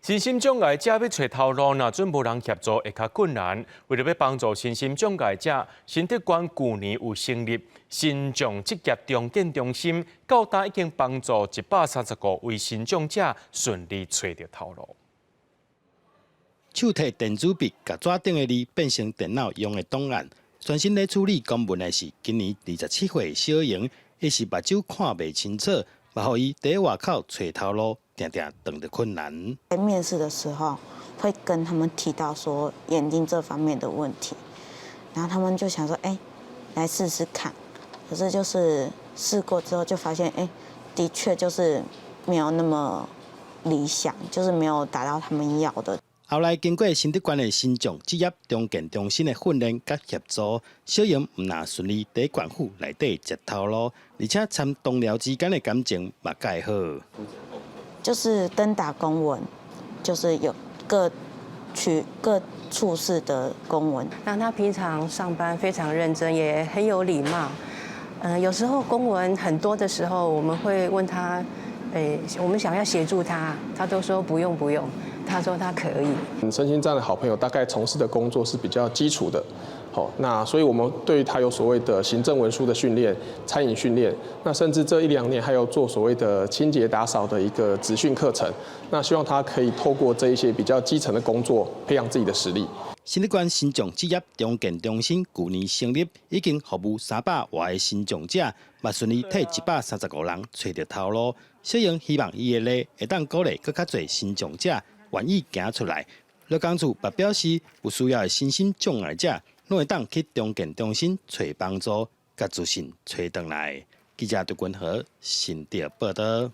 身心障礙者欲揣頭路，若準無人協助，會較困難。為著欲幫助身心障礙者，新竹縣舊年有成立身障職業重建中心，到今已經幫助135位身障者順利揣著頭路。手提電子筆，共紙頂的字變成電腦用的檔案，專心咧處理公文的是今年27歲小瑩，伊是目睭看袂清楚，嘛予伊佇外口揣頭路，定定碰著困難。在面試的時候，會跟他們提到說眼睛這方面的問題，然後他們就想說，哎，來試試看。可是就是試過之後就發現，哎，的確就是沒有那麼理想，就是沒有達到他們要的。後來經過新竹縣的身障職業重建中心的訓練佮協助，小瑩毋但順利佇縣府內底接頭路，而且參同僚之間的感情嘛蓋好。就是登打公文，就是有各區各處室的公文。那他平常上班非常認真，也很有禮貌。有時候公文很多的時候，我們會問他，我們想要協助他，他都說不用不用。他說他可以。身心障礙的好朋友大概從事的工作是比較基礎的，好，那所以我們對他有所謂的行政文書的訓練、餐飲訓練，那甚至這一兩年還有做所謂的清潔打掃的一個職訓課程，那希望他可以透過這一些比較基層的工作，培養自己的實力。新竹縣身障職業重建中心舊年成立，已經服務300外个身障者，嘛順利替135人揣著頭路。小瑩希望伊的例會當鼓勵閣較濟身障者願意行出來。勞工處嘛表示，有需要的身心障礙者，攏會當去重建中心揣幫助，共自信揣轉來。記者杜君和新竹報導。